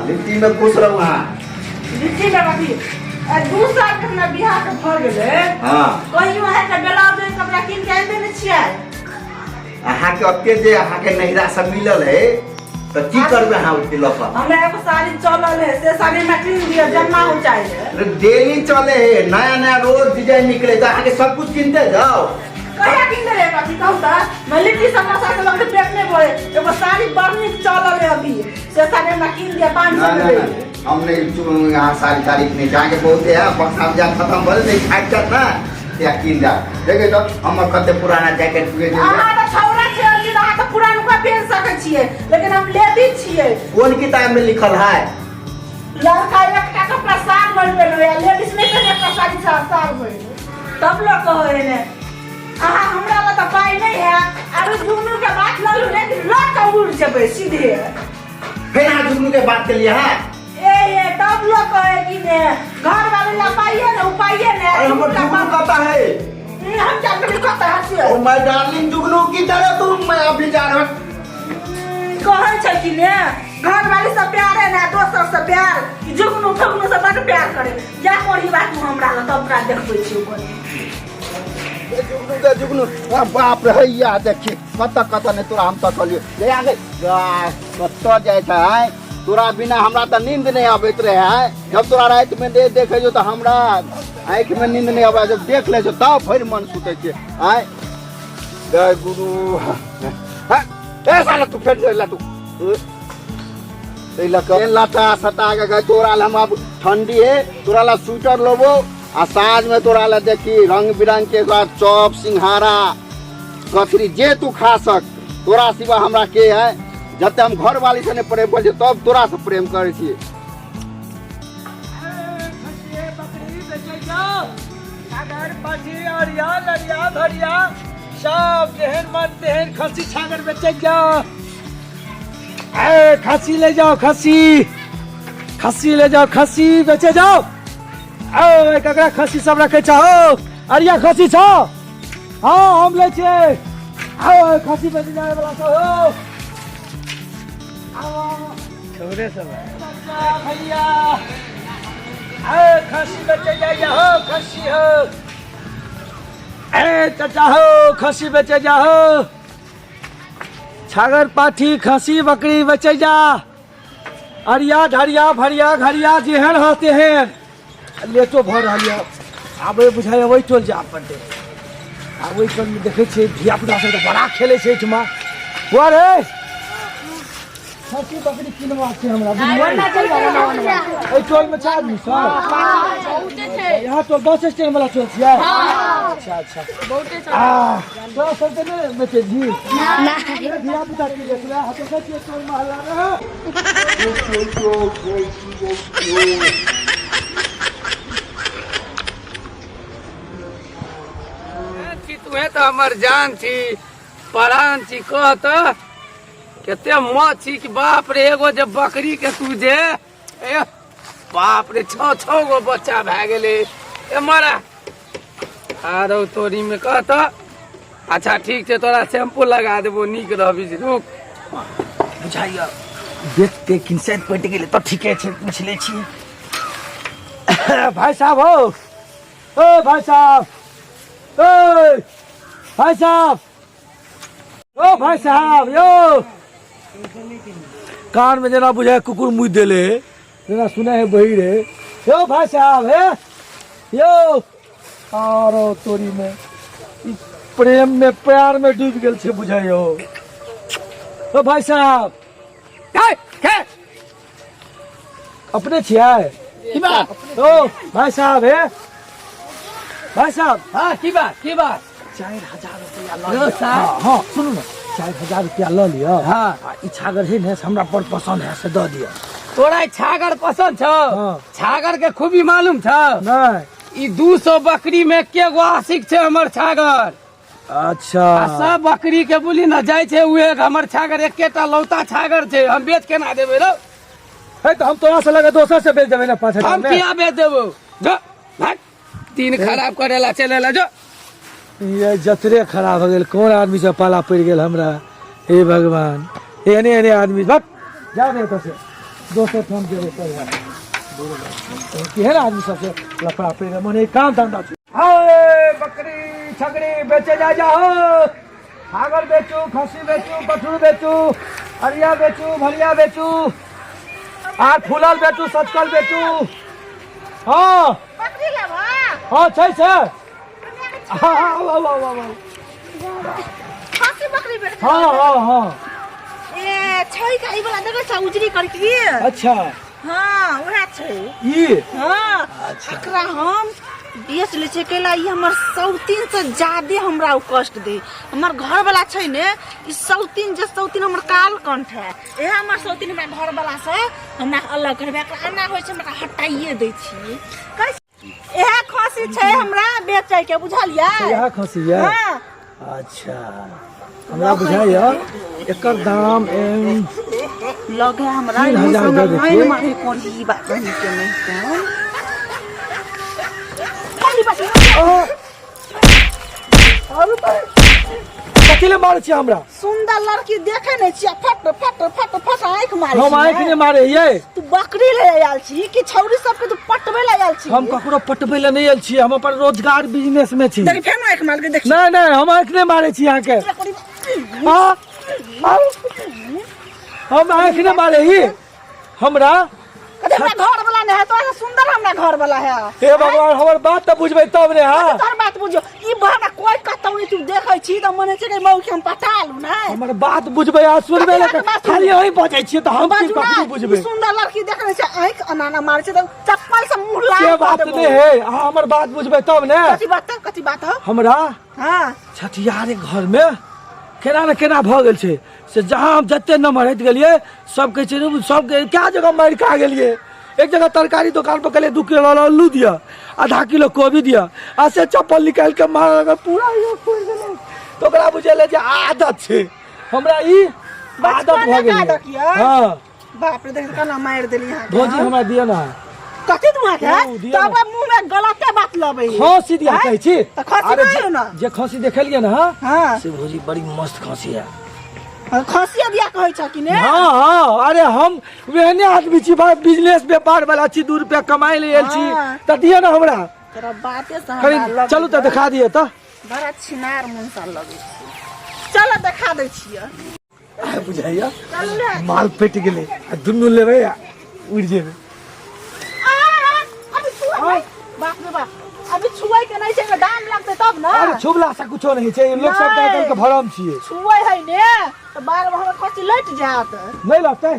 लिट्टी में खुश रहू अहाँ। लिट्टी में अभी 2 साल के हमरा बियाह के भऽ गेलै। कहियो अहाँके ब्लाउज कपड़ा कीन के आनि देने छियै? अहाँके ओते जे अहाँके नैहरा से मिलल है, तऽ की करबै अहाँ ओते लऽ कऽ? हमरा एगो साड़ी चलल है, से साड़ी हमरा कीन दिअ, जन्मा हो चाहिए। अरे डेली चले है, नया नया रोज डिजाइन निकले, तऽ अहाँके सब कुछ किनते जाओ। कहिया कीन देले अभी, कहू तऽ? मैं लिट्टी समोसा के लगे पेट नहीं भरे, एगो साड़ी बड़ नीक चलल है अभी, से साड़ी हमरा कीन दिअ, 500 ना में ना दे। ना, हम नहीं यहाँ साड़ी तारीख नहीं जाके बहुत है, बक्सा में जा खत्म भले नहीं खाइ जात ना या कीन जा। देखे तो हमर कते पुराना जैकेट हुए जे। अहाँ तऽ छौड़ा छियै अर्जुन, अहाँ तऽ पुरानका पहिन सकै छियै, लेकिन हम लेडीज छियै। कोन किताब में लिखल है? लड़का एकटा कपड़ा साल भरि पहिरबै आ लेडीज नहि पहिरे एकटा साड़ी साल साल भरि। तब लोग कहै ने अहाँ हमरा लग तऽ पाइ नहि है। आरो जुगनू के बात लऽ लू, नहि लऽ कऽ उड़ जेबै सीधे। फिर अहाँ जुगनू के बात के लिए है? ए ए, तब लोग कहे कि ने घर वाले ला पाइए ने उपाइए ने। अरे हमर जुगनू कता है? हम क्या करी, कता है? ओ my darling जुगनू की तरह तुम, मैं अभी जा रहा हूँ। कहै छै कि ने घर वाली से प्यार है ना दोसर से प्यार, कि जुगनू फुगनू से बड प्यार करे। जा पढ़ी बात हमरा लग, तब तोरा देखबै छी ओकर। जुगनू के जुगनू, आ बाप रे, हैया देखी कत कत ने तोरा हम तकलियो। ले आ गई, कत जाइ छै आय? तोरा बिना हमरा तऽ नींद नहीं आबैत रहे आय। जब तोरा राति में दे देखे जो तऽ हमरा आँखि में नींद नहीं आबै, जब देख ले छौ तब भरि मन सुतै छै आय। जय गुरु। हाँ, ए साला तू फेर ला तू एहि लऽ कऽ लता सता के गए। तोरा ला हम अब ठंडी है, तोरा ला स्वेटर लेबो आ साँझ में तोरा ला देखी रंग बिरंग के तोरा चॉप सिंघाड़ा कचरी जे तू खा सक। तोरा सिवा हमरा के है? जते हम घर वाली से नहीं प्रेम करै छियै, तब तोरा से प्रेम करै छियै। बकरी बेचै जाओ, छागर पाठी अरिया लरिया भरिया सब जेहन मन तेहन खस्सी छागर बेचै जाओ। ए खस्सी ले जाओ, खस्सी खस्सी ले जाओ, खस्सी बेचे जाओ। ए ककरा खस्सी सब रखे चाहो? अरिया खस्सी छो? हाँ, हम लै छियै। आओ, खस्सी बेचे जाए वाला सब हो, आओ। छोरे सब है। चाचा भैया, ए खस्सी बेचे जाइए हो, खस्सी हो। ए चाचा हो, खस्सी बेचे जाहो, छागर पाठी खस्सी बकरी बेचे जा, अरिया ढरिया भरिया घरिया जेहन हो तेहन। लेटो भऽ रहल यऽ, आब बुझाइए ओहि टोल जाय पड़तै। आब ओहि टोलमे देखै छियै धिया पुता सब तऽ बड़ा खेलै छै एहिठमा। बौआ रे, खस्सी बकरी किनबाक छै हमरा, बुझलियै? एहि टोलमे छै आदमी सब? यहाँ टोल बस स्टैंड वाला टोल छियै? अच्छा अच्छा। आ तोरा सब तऽ नहि बेचै छी? धिया पुता की बेचबै? हम देखै छियै टोल मोहल्लामे। छी तुहे तऽ हमर जान छी, परान छी। कह तऽ कते मत छी कि बाप रे, एगो जे बकरी के तू जे ए बाप रे, छओ छओ गो बच्चा भए गेलै। ए मरा आरो तोरी में कह तऽ। अच्छा ठीक छै, तोरा शैम्पू लगा देबो, नीक रहबी। रुक, बुझाइया देखते किनसैत पटि गेलै तऽ ठीके छै। पूछि लै छियै। भाई साहब हो, ओ भाई साहब, ओ भाई साहब, ओ भाई साहब यौ। कान में जेना बुझाय कुकुर मुइ देले, जेना सुनै है बही रे। यौ भाई साहब, हे यौ। आरो तोरी में ई प्रेम में प्यार में डूबि गेल छै बुझाइयो। ओ भाई साहब, हे, हे, अपने छियै? की बात? ओ भाई साहब, हे भाई साहब। हाँ, की बात, की बात? 4000 रुपया लऽ यौ लिअ। साहब। हाँ, हाँ, सुनू ने, 4000 रुपया लऽ लिअ। आ ई छागर है ने, से हमरा बड़ पसंद है, से दऽ दिअ। तोरा ई छागर पसंद छौ? हाँ। छागर के खूबी मालूम छौ? नहि। ई 200 बकरी में के गो आशिक छै हमर छागर। आ सब बकरी के बोली न जाइ छै उहे, हमर छागर एकेटा लौता छागर छै, हम बेच केना देबै रौ? है तऽ हम तोरा से लगे दोसर से बेच देबै ने 5000 हम में। किया बेच देबो? जो भाग, दिन खराब करेला चलेला, जो। ये जतरे खराब हो गेल, कोन आदमी से पाला पड़ि गेल हमरा? हे भगवान, एहने एहने आदमी। बक जा दे एतऽ से। दोसर ठाम जेबै पढ़ै। केहन आदमी सबसे लफड़ा पड़ि गेल, मने काम धंधा छै। हाय बकरी छकरी बेचे जा जाहो, छागर बेचू, खस्सी बेचू, पठरू बेचू, अरिया बेचू, भरिया बेचू, आर फूलल बेचू, सचकल बेचू। हँ। बकरी लेबा? हँ, छै छै। हाँ हाँ, आउ आउ आउ आउ आउ। खस्सी बकरी बेच? हाँ हाँ हाँ। ए छै का, ई वाला देखै छ उजरी करके? अच्छा। हाँ, उएह छै। ई? हाँ। अच्छा। एकरा हम बेच लै छियै, कैला ई हमर सौतीन से ज्यादे हमरा ओ कष्ट दे। हमर घर वाला छै ने, ई सौतीन जे सौतीन हमर काल कंठ है। इएह हमर सौतीन हमरा घर वाला से हमरा अलग करबै। एकरा एना होइ छै, हमरा हटाइए दै छियै। कहै इएह खसी छै हमरा बेचै के, बुझलियै? इएह खसी यऽ? हाँ। अच्छा, हमरा बुझाइए एकर दाम एम लगे हमरा 3000 दऽ दै छियै। मारे कोन ई बात नहीं के नहीं कोन कोन ई बात। कथी ले मारै छियै हमरा? सुंदर लड़की देखे नहीं छियै, फट फट फट फट आँखि मारे। हम आँखि नहि मारे हियै। तू बकरी ले आयल छी कि छौरी सबके तू पटबै ले आयल छी? हम ककरो पटबै लए नहि आयल छियै, हम अपन रोजगार बिजनेस में छी। देखी, फेर आँखि मार के देखी। नहि नहि, हम आँखि नहि मारै छी अहाँके। हाँ, हम आँखि नहि मारे ही हमरा। कथी हमरा घर वाला नहीं है? तोरा से सुंदर हमरा घर वाला है। हे भगवान, हमर बात तऽ बुझबै तब ने। हाँ। तोहर बात बुझो, ई हमरा कोई कतौ नहीं। तू देखै छी तऽ मन छै कि मऊ के हम पटा लू ने। हमर बात बुझबै आ सुनबै कथी बात सुनबै? खाली अहीं बजै छियै तऽ हम की बाजू ककरो ना। बुझबै? ई सुंदर लड़की देख रहे छै, आँखि अनाना मारे छै तऽ चप्पल से मुंह लाल से कऽ बात देबौ। नहि है, अहाँ हमर बात बुझबै तब ने। कथी बात? कथी बात हो? हमरा हाँ। छठियारे घर में केना ने केना भऽ गेल छै से जहाँ हम जते नम्बर हटि गेलियै, सब कहै छै सबके कए जगह मारि खा गेलियै। एक जगह तरकारी दोकान पर कहलियै 2 किलो आलू दिअ, आधा किलो कोबी दिअ, आ से चप्पल निकालि के मार लगल, पूरा इहो फोड़ि देलक। तऽ ओकरा बुझेलै जे आदत छै हमरा, ई आदत भऽ बचपनक गेलै। आदत यऽ? हँ। बाप रे, देख केना मारि देली अहाँके। भौजी, हाँ? हमरा दिअ ने। कथी तू अहाँके? ओ, दिअ तब ने। मुँह में गलते बात लबै। खसी दिया आँय? कहै छी। तऽ खसी अरे नहि ने। जे खसी देखलियै ने, हाँ, हाँ। से भौजी बड़ी मस्त खसी है। खसिया दिया कहै छ कि ने? हाँ हाँ, अरे हम वेहने आदमी छी भाई, बिजनेस व्यापार वाला छी, 2 रुपया कमाइ ले आयल छी। हाँ। तऽ दिअ ने हमरा। तोरा बाते से कनि हमरा लगै चलू तऽ देखा दिअ तऽ। बड़ा छिनार मुनसा लगै छै। चल, देखा दै छियै। आइ बुझाइया चलू ने। माल पेट गेलै आ दुनू लेबै आ उड़ि जेबै। आ, आ, अभी छुआ नहीं। बाप रे बाप, अभी छुए के नहीं छै, दाम लगतै तब ने। अरे छुबला से कुछो नहीं छै, लोग सब नहि। आइ काल्हि के भरम छियै। छुए है ने तऽ बार बार हमर खसी लटि जायत। नहि लगतै।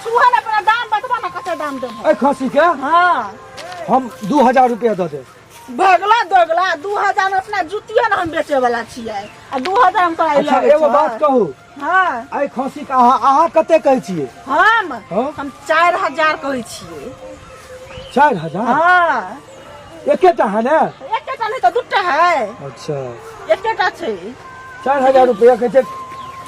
छुआ ने, अपना दाम बतबा ने, कते दाम देबो? एहि खसी के हाँ। हम 2000 रुपया दऽ देब। भगला दोगला, 2000 में अपना जुतियो ने हम बेचे वाला छियै आ 2000 हम तोरा अच्छा, लगै एगो छौ। बात कहू? हाँ। एहि खसी के अहाँ अहाँ कते कहै छियै? हम? हाँ? हम 4000 कहै छियै। 4000? हाँ। एकेटा है ने? एकेटा नहि तऽ दूटा है। अच्छा। एकेटा छै। 4000 रुपया कहै छै,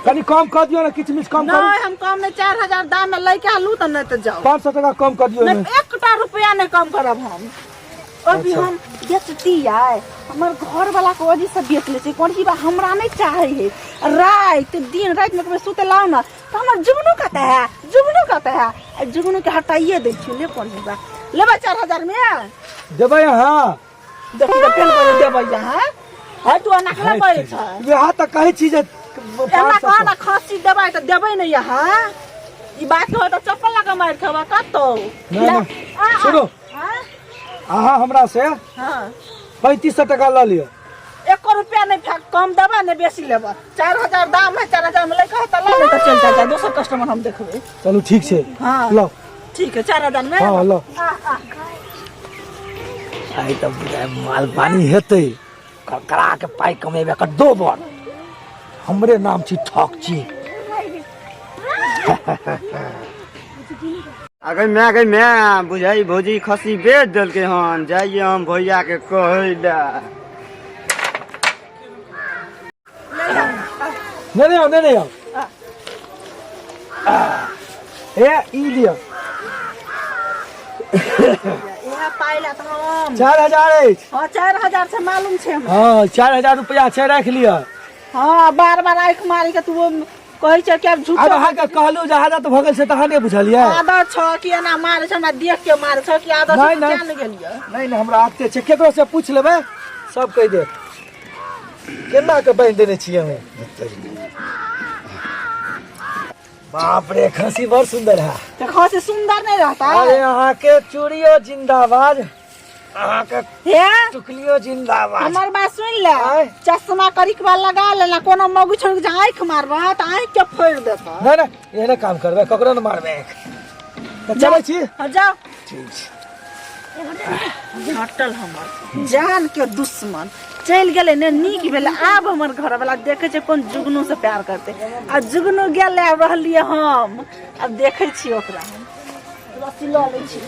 कनि कम कऽ दियौ ने, किछु मिछ कम करू। नहि, हम कम नहि। 4000 दाम में लैके आलू तऽ नहि तऽ जाउ। 500 टका कम कऽ दियौ। नहि। ओहिमे एकटा रुपया नहि कम करब हम। अभी अच्छा। हम बेचतियै, हमर घर वाला के वजह से बेच लै छै। कोन बा हमरा नहि चाहे है। राति दिन राति में कभी सुते लाओ ना तऽ हमर जुगनू कतऽ है, जुगनू कतऽ है? आ जुगनू के हटाइए दै छियै। ले, कोन बा लेबै 4000 में? देबै अहाँ? देखी तऽ फेर बोले देबै अहाँ। है तू एना केना करै छ? वएह तऽ कहै छी जे एना कह ना, खस्सी देबै तऽ देबै नहि अहाँ? ई बात कहै तऽ चप्पल लगा मारि खेबै कतौ। नहि, नहि। सुनू। आँ? अहाँ हमरा से हाँ। 3500 टका लऽ लिअ। एको रुपया नहीं फेंक, कम देबा नहीं बेसी लेबा। 4000 दाम है, 4000 में लैके है तऽ लऽ, नहीं तऽ चलि जा, दोसर कस्टमर हम देखबै। चलू, ठीक छै। हाँ। लऽ। ठीक है, 4000 में। हाँ, लऽ। आ, आ। आइ तऽ बुझाइ माल पानी हेतै, ककरा के पाइ कमेबै एकर दोबर। हमरे नाम छी ठक छी। अगे my गे my, बुझाइ भौजी खस्सी बेच देलकै हन। जाइए हम भैया के कहै लए। नहि नहि आउ, नहि नहि आउ। ए, ई लिअ। इएह पाइ लए तऽ हम 4000 अछि। हाँ, 4000 से मालूम छै हमरा। हँ, 4000 रुपया छै, राखि लिअ। हाँ, बार बार आँखि मारि के तू कहै छै कि आब झूठो आब अहाँके कहलहुँ जे आदत भऽ गेल से तऽ अहाँ नहि बुझलियै आदत छ कि एना मारै छै हमरा देख के मारै छ कि आदत नहि, छै नहि। क्या नहि गेलियै नहि नहि हमरा आदते छै केकरो से पूछि लेबै सब कहि देत केना के बान्हि देने छियै हमे बाप रे खसी बड़ सुंदर है तऽ खसी सुंदर नहि रहता अरे अहाँके चूड़ियो जिंदाबाद अहाँके हे टुकलियो जिंदाबाद हमर बात सुन ले आँय? चश्मा करिक बा लगा लेना कोनो मगु छोड़ के जे आँखि मारबह तऽ आँखि के फोड़ि देतह नहि नहि एहने काम करबै ककरो ने मारबै आँखि तऽ चलै छी हाँ, जाओ ठीक छै घटल हमर जान के दुश्मन चलि गेलै ने नीक भेलै आब हमर घरवाला देखै छै कोन जुगनू से प्यार करतै आ जुगनू गेलै आब रहलियै हम आब देखै छियै ओकरा हम रस्सी लऽ लै छी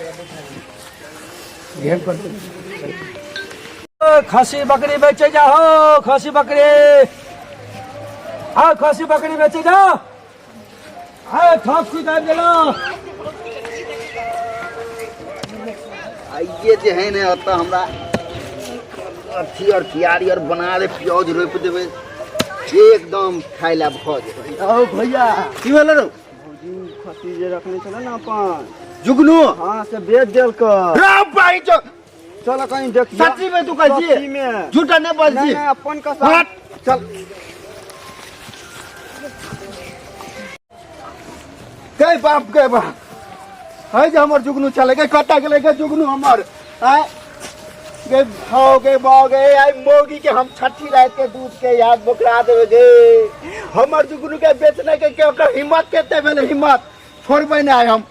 ओ, खसी बकरी बेचे जाओ खसी बकरी आओ खसी बकरी बेचे जाओ आओ थप खुद आबि गेलो आइए जे है ने ओतऽ हमरा अथी और कियारी और बना दे प्याज रोपि देबै एकदम खाय लए भऽ जेतै औ भैया की भेलै रौ भौजी खस्सी जे रखने छलै ने अपन जुगनू हाँ से बेच देलक रे भाई जो चल कहीं देखियो सच्ची में तू कहै छी सच्ची में झूठा नहीं बज नहीं छी नहीं अपन कसम हट चल गए बाप गए बाप है जे हमर जुगनू चले गए कतऽ गेलै गे जुगनू हमर आय गे भाव गे बाव गे आइ मौगी के हम छठी रात के दूध के याद बोकरा देबै गे हमर जुगनू के बेचने के के ओकर हिम्मत केते भेलै हिम्मत छोड़बै नहि आइ हम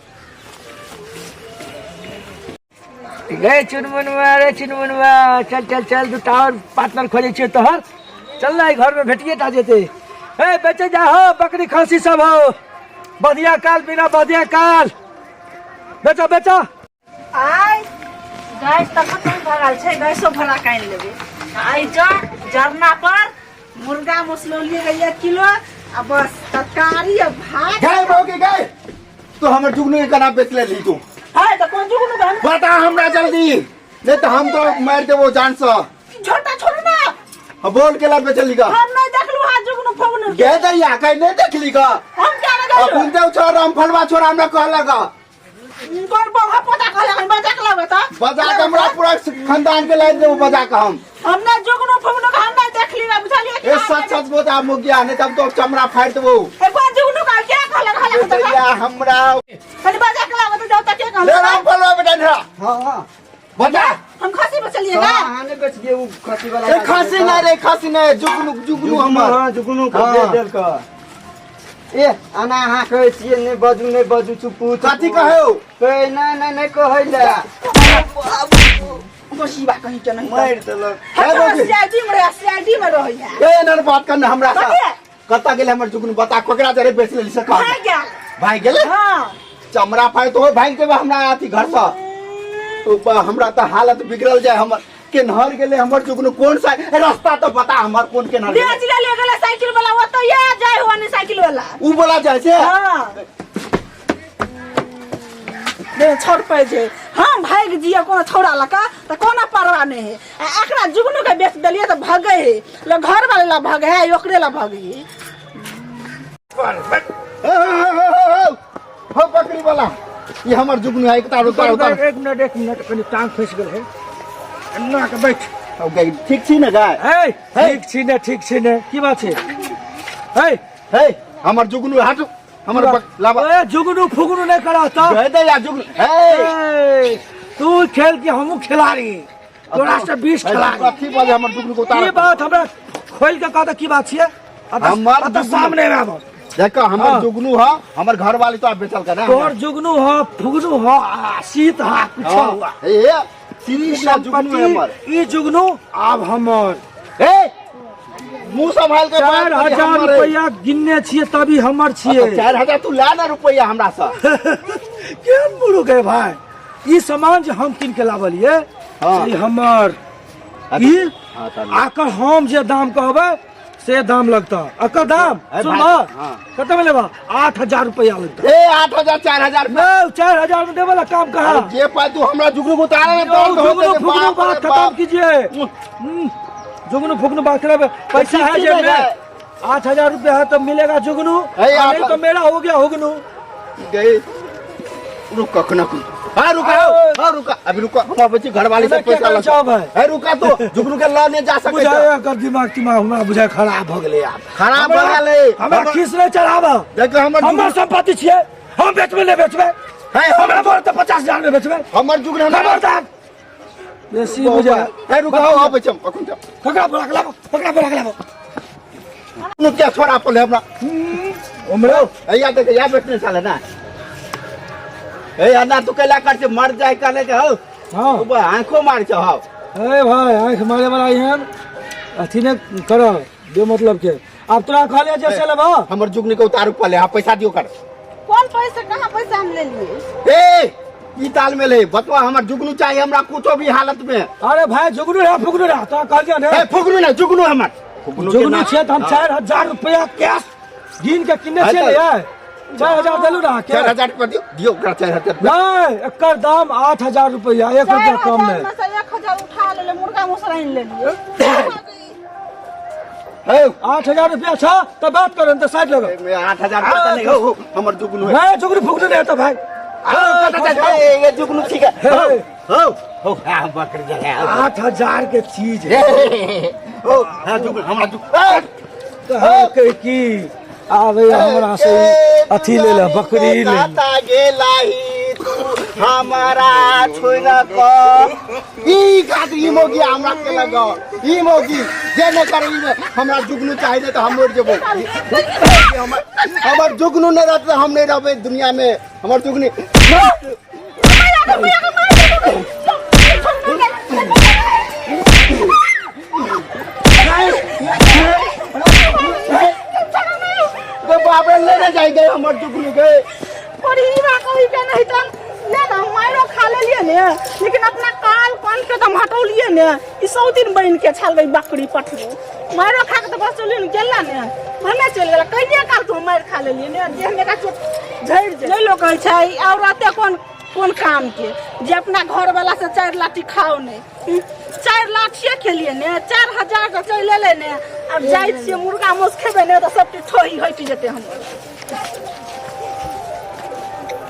गे चुनमुनवा रे चुनमुनवा चल चल चल दूटा और पार्टनर खोजै छियै तोहर चल ना घर में भेटिए टा जेतै हे बेचे जा हो बकरी खसी सब हो बधिया काल बिना बधिया काल बेचो बेचो आइ गैस तऽ खतम भऽ गेल छै गैसो भरा के आनि लेबै आइ जा जरना पर मुर्गा मसलौलियै 1 किलो आ बस तरकारी आ भात गए मौगी गए तो हमर जुगनू के केना बेच लेली तू है तऽ कोन जुगनू के हम बता हमरा जल्दी नहीं तो हम तो मार देबो जान से छोटा छोड़ू ना हम बोल के ला बेचली का हम नहीं देखलू हाथ जुगनू फगनू के। गे दैया कहीं नहीं देखली का हम क्या ना अपन देखलू देव छोरा रामफलवा छोरा हमरा कहलक कोन बौआ पोता कहलक हम बजा के लाबै तऽ बजा के हमरा पूरा खानदान के लाइन देबो बजा के हम हम ना जुगनू फगनू के हम नहीं देखली ना बुझलियै कि ए सच सच बता मुगिया नहीं तब तो चमड़ा फाड़ देबो ए कोन जुगनू का क्या कहलक हलक तऽ दैया हमरा खाली बजा के लाबै तऽ जाउ तऽ के ले कहलक रामफलवा बेटा निरा हाँ हाँ बजा हम खसी बचलियै तो ना अहाँ नहि बेच दिए उ खस्सी वाला ए खसी नहीं रे खसी नहीं जुगनू जुगनू हमर हाँ जुगनू के हाँ। बेच देलक ए अना अहाँ कहै छियै नहि बजू नहि बजू चुपू चुपू। कथी कहै हो? कहै नहि नहि नहि कहै लए बसिबा कहीं के नहीं मारि देलक हे बाबू। सीआईडी में रहे सीआईडी में रहैया ए एनर बात करना हमरा से कथी? कतऽ गेलै हमर जुगनू बता ककरा जरे बेच लेली से कह भाग गेल भाग गेलै हाँ चमड़ा फाड़ तो भाग जेबै हमरा अथी घर से ऊपर हमरा तऽ हालत बिगड़ल जाय हमर केन्हर गेलै हमर जुगनू कोन सा ए, रास्ता तो बता हमर कोन केन्हर गेलै बेच ले ले गेलै साइकिल वाला ओतऽ ये जाय हुआ नहीं साइकिल वाला उ बोला जाइ छै हाँ दे छोड़ पे जे हम भागि जिए कोनो छौड़ा लका तऽ कोनो परवाह नहीं है आ एकरा जुगनू के बेच देलिए तऽ भगे है ल घर वाले ला भगे है ओकरे ला भगे है हे, हे, हे, हे, हे, हे, हो बकरी वाला ये हमर जुगनू है उतार उतार उतार एक मिनट एक मिनट कनि टांग फँसि गेल है एन्ना के बैठ अब गई ठीक छी ने गाय हे ठीक छी ने ठीक छी ने की बात छै हे हे हमर जुगनू हट हमर लाबा ए जुगनू फुगनू नहीं करा तो दे दे या जुगनू हे ए, तू खेल के हमहू खिलाड़ी तोरा से 20 खिलाड़ी कथी बजे हमर जुगनू को उतार ई बात हमरा खोल के कह दे की बात छियै हमर अतः सामने में आबो देखो हमर हाँ। जुगनू ह हमर घर वाली तो आप बेचल कर ना तोहर जुगनू ह फुगनू ह आ शीत ह कुछ हुआ ए सीरीज ना जुगनू है हमर ई जुगनू आब हमर ए मुंह संभाल के बात चार करी हजार हमर। रुपया गिनने छियै तभी हमर छियै 4000 तू ला ना रुपया हमरा से केहन मुरुख है भाई ई सामान जे हम कीन के लावलियै हाँ। से ई हमर ई हाँ, तब। आकर हम जे दाम कहबै से दाम लगता अकर दाम ए सुन भाई, हाँ। कते में लेबा 8000 रुपया लगता ए 8000 4000 नहीं 4000 में देवे ला काम कहा अरे जे पाई तू हमरा जुगनू को उतारे ना यो, जुगनू फुगनू बात खत्म कीजिए जुगनू फुगनू बात खराब है पैसा है जेब में 8000 रुपया है तो मिलेगा जुगनू, है, नहीं तो मेरा हो गया हुगनू। गए रुक कखनो। हाँ रुका, हाँ रुका, अभी रुका, हम अबै छी घरवाली से एना किया पैसा करै लऽ छौ भाई? हे रुका तो जुगनू के लऽ नहि जा सकै बुझाय छौ। एकर दिमाग तिमाग हमरा बुझाय खराब भऽ गेलै आब। खराब भऽ गेलै। हमरा खीस नहि चढ़ाब। देखियौ हमर हमर जुगनू संपत्ति छियै, हम बेचबै नहि बेचबै। हे हमरा बोल तऽ 50,000 मे बेचबै। हमर जुगनू हमरा खबरदार बेसी बुझाय। हे रुका, हौ अबै छी हम अखन जाउ। ककरा बोला के लाबो, ककरा बोला के लाबो? जुगनू के छोड़ा पड़लै हमरा। उमरो हैया देख, या बेचने साले ना। हे अन्ना तू कैला कर छै मर जाय कहले के हौ। हाँ। तू बा आंखो मार छौ हौ। ए भाई आंख मारे वाला एहन अथी ने कर बे मतलब के। आब तोरा कहलियै जे से लेबह। हमर जुगनी के उतारू पड़ले, हाँ पैसा दियो कर। कोन पैसा, कहाँ पैसा हम ले लिए? ए ई ताल में ले बतवा, हमर जुगनू चाहिए हमरा कुछो भी हालत में। अरे भाई जुगनू रहा फुगनू रहा तोरा कहलियै ने। ए फुगनू ने जुगनू हमर। फुगनू के जुगनू ना- छियै तऽ हम 4000 रुपया कैश गिन के किने छियै ने यार। 4000 देलू ना के? 4000 रुपया दियो, दियो ओकरा 4000 रुपया। नहीं, एकर दाम 8000 रुपया, 1 रुपया कम नहीं। में से 1000 उठा लेले, मुर्गा मुसरा आनि लेलिए। हे 8000 रुपया छ त बात करन त साइड लगो। ए, 8000 रुपया त नहीं हो, हो हमर जुगनू है। नहीं जुगनू फुगनू नहीं तो भाई। ए, ये जुगनू ठीक है। हे। हो हो हो, हाँ बकरी जगह। 8000 के चीज है। हो हाँ जुगनू हमरा जुगनू। तो हम कहे की आबे हमरा से अथी ले ले बकरी ले। दाता गेलाही तू हमारा छोड़ क ई खातिर ई मोगी हमरा के लग ई मोगी जे न करे ई हमरा जुगनू चाहिए नहीं तो हम मर जेबो। हमर हमर जुगनू नहीं रहत हम नहीं रहबे दुनिया में। हमर जुगनू तो बाबे लेने जाए गए हमर जुगनू के। और ई बा कही के नहीं तन ले ना मारो खा लेलिए ने, लेकिन अपना काल पान के तो हम हटौलिए ने। ई 100 दिन बन के छल गई बकरी पठरो मारो खा के तो बचलिए ने, गेला ने भने चलि गेला। कहिया काल तो मार खा लेलिए ने, देह में का चोट झड़ि जाए। नहीं लोग कहै छै औरते कोन कोन काम के जे अपना घर वाला से 4 लाठी खाओ ने। 4 लाठिए खेलिए ने, 4000 के चलि एलै ने। आब जाइ छियै मुर्गा मासु खेबै ने तऽ सबके ठोही हटि जेतै हमर।